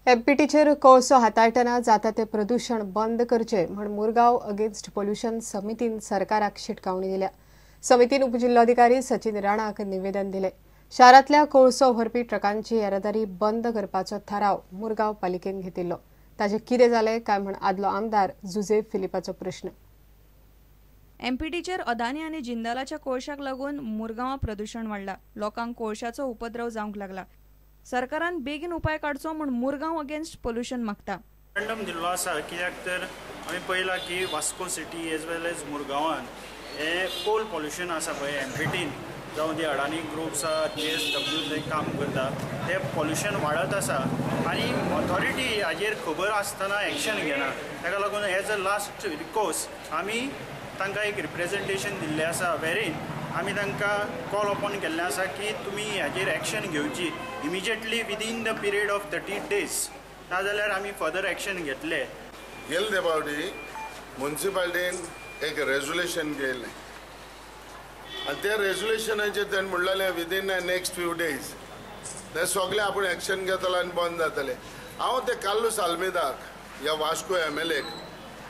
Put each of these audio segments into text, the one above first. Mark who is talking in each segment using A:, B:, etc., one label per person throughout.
A: एमपीटीचेर कोळसो हाताळटना जाता ते प्रदूषण बंद करचे म्हण मुरगांव अगेन्स्ट पोल्युशन समितीन सरकाराक शिटकावणी दिल्या. समितीन उपजिल्होधिकारी सचिन राणाक निवेदन दिले. शारांतल्या कोळसो व्हरपी ट्रकांची येरादारी बंद करपाचो थाराव मुरगांव पालिकेन घेतिल्लो. ताचे कितें जालें काय म्हण आदलो आमदार जुझे फिलिपाचो प्रश्न.
B: एमपीटीचेर अदानी आनी जिंदालाच्या कोळशाक लागून मुरगांवां प्रदूषण वाडला. लोकांक कोळशाचो उपद्रव जावंक लागला. सरकारान बेगीन उपाय काडचो म्हूण मुरगांव अगेन्स्ट पोल्युशन मागता.
C: मेमोरेंडम दिल्लो आसा कित्याक तर आमी पळयलां की Vasco city as well as मुरगांवान हें कोल पोल्युशन आसा पळय एमपीटीन जावं ती अडानी ग्रुप्स आसा JSW थंय काम करता तें पोल्युशन वाडत आसा आनी ऑथॉरिटी हाजेर खबर आसतना एक्शन घेना. ताका लागून एज अ लास्ट रिकोर्स आमी तांकां एक रिप्रेजेंटेशन दिल्लें आसा वेरीन आमी तांकां कॉल अपॉन केल्लें आसा की तुमी हाजेर एक्शन घेवची immediately within the period of 30 days, नाजाल्यार आमी फर्दर एक्शन घेतले.
D: गेले ते फावटी मुन्सिपालिटीन एक रेजोल्युशन केल्लें आनी त्या रेजोल्युशनाचेर तेणें म्हणलेलें विदीन नेक्स्ट फ्यू डेज ते सगळे आपूण एक्शन घेतलो आनी बंद जातलें. हांव ते कार्लूस आल्मेदाक या वास्को MLA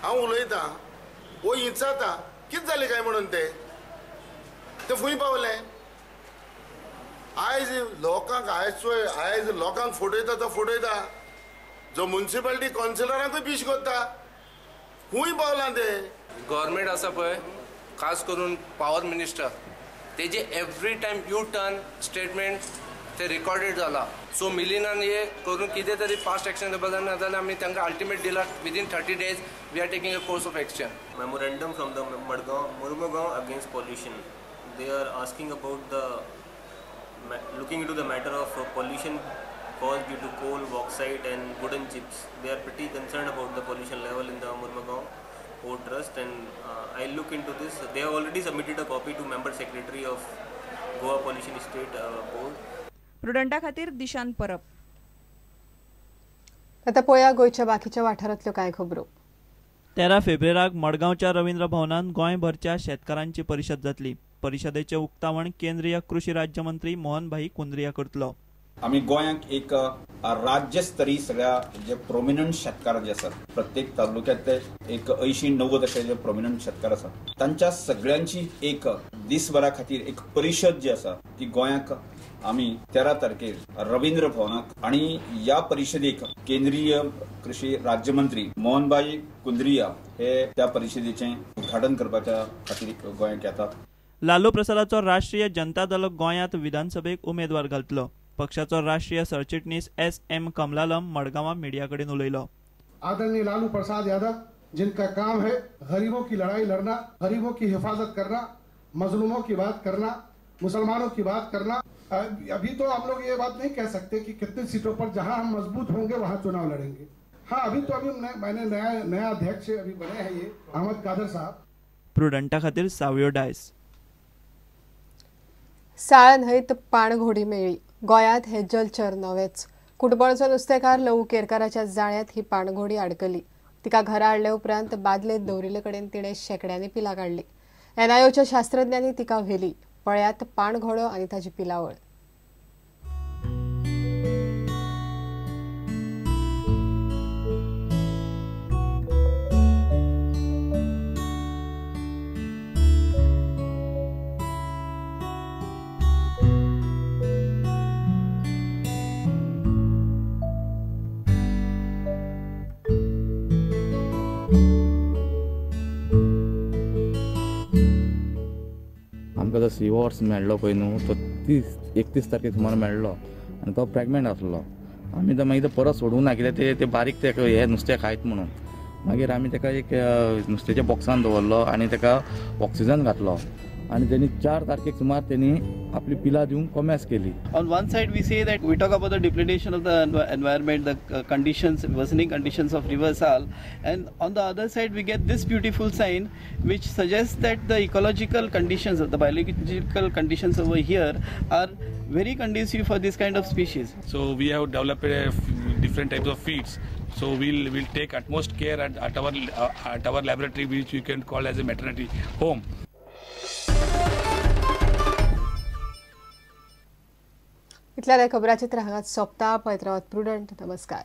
D: हांव उलयतां, वो इचाता कितें जालें काय म्हणून ते ते फूंय पावले. आयज लोकांक आयज चोय आयज लोकांक फटयता तो फटयता, जो मुन्सिपालिटी कावन्सिलरांकूय पीश करता. खूंय पावलां ते
E: गव्हर्मेंट आसा पळय, खास करून पावर मिनिस्टर, तेजे every time U turn statement ते रिकॉर्डेड जाला. सो मिलिनान हे करून कितें तरी फास्ट एक्शन घेवपाक जाय, नाजाल्यार आमी तांकां अल्टिमेट दिला within 30 days we are taking a course of action.
F: Memorandum from the Murmugao against pollution. They are asking about the looking into the matter of pollution caused due to coal, bauxite and wooden chips. They are pretty concerned about the pollution level in the Murmugao Port Trust, and I'll look into this. They have already submitted a copy to Member Secretary of Goa Pollution State Board.
B: प्रुडंटा खातीर दिशांत परब.
A: आता पळया गोंयच्या बाकीच्या वाठारांतल्यो कांय खबरो.
G: 13 फेब्रुवाराक मडगांवच्या रवींद्र भवनांत गोंयभरच्या शेतकारांची परिशद जातली. परिशदेचें उक्तावण केंद्रीय कृषी राज्यमंत्री मोहनभाई कुंद्रिया करतलो.
H: आमी गोंयांक एक राज्यस्तरीय सगळ्या जे प्रोमिनंट शेतकार जे आसात, प्रत्येक तालुक्यांतले एक 80-90 अशे जे प्रोमिनंट शेतकार आसात तांच्या सगळ्यांची एक दिसभरा खातीर एक परिशद जी आसा ती गोंयांक आमी 13 तारखेर रवींद्र भवनाक, आनी ह्या परिशदेक केंद्रीय कृषी राज्यमंत्री मोहनभाई कुंद्रिया हे त्या परिशदेचें उद्घाटन करपाच्या खातीर गोंयांक येतात.
G: लालू प्रसादाचो राष्ट्रीय जनता दल गोंयांत विधानसभेक उमेदवार घालतलो. पक्षाचो राष्ट्रीय सरचिटणीस SM Kamalalam मडगांवां मिडिया कडेन उलयलो.
I: आदरणीय लालू प्रसाद यादव, जिनका काम है गरीबों की लड़ाई लड़ना, गरीबों की हिफाजत करना, मजलूमों की बात करना, मुसलमानों की बात करना. अभी तो हम लोग ये बात नहीं कह सकते कि कितनी सीटों पर जहां हम मजबूत होंगे वहां चुनाव लड़ेंगे. हाँ, अभी तो अभी मैंने नया अध्यक्ष अभी बने हैं ये अहमद कादर साहब.
G: प्रुडंटा खातीर सावयो डायस.
A: साळ न्हंयत पाणघोडी मेळ्ळी. गोंयांत हे जलचर नवेच. कुटबळचो नुस्तेकार लवू केरकाराच्या जाळ्यांत ही पाणघोडी आडकली. तिका घरा हाडले उपरांत बादलेंत दवरिल्ले कडेन तिणें शेंकड्यांनी पिलां काडली. एनआयओच्या शास्त्रज्ञांनी तिका व्हेली. पळयात पाणघोडो आनी ताची पिलावळ.
J: आमकां जो सी हॉर्स मेळ्ळो पळय न्हू तो 30-31 तारखेक सुमार मेळ्ळो आनी तो प्रेगनंट आसलो. आमी तो मागीर तो परत सोडूंक ना कित्याक ते बारीक ते हे नुस्तें खायत म्हणून. मागीर आमी ताका एक नुस्त्याच्या बॉक्सान दवरलो आनी ताका ऑक्सिजन घातलो आनी तेणी 4 तारखेक सुमार तेणी आपली पिलां दिवंक कोमेस केली.
K: On one side we say that we talk about the depletion of the environment, the conditions, worsening conditions of river Sal, and on the other side we get this beautiful sign which suggests that the ecological conditions, the biological conditions over here are very conducive for this kind of species.
L: So we have developed different types of feeds. So we'll take utmost care at our laboratory, which we can call as a maternity home.
A: इतल्या खबराचित्र हांगाच सोंपता. पळयत रावात prudent. नमस्कार.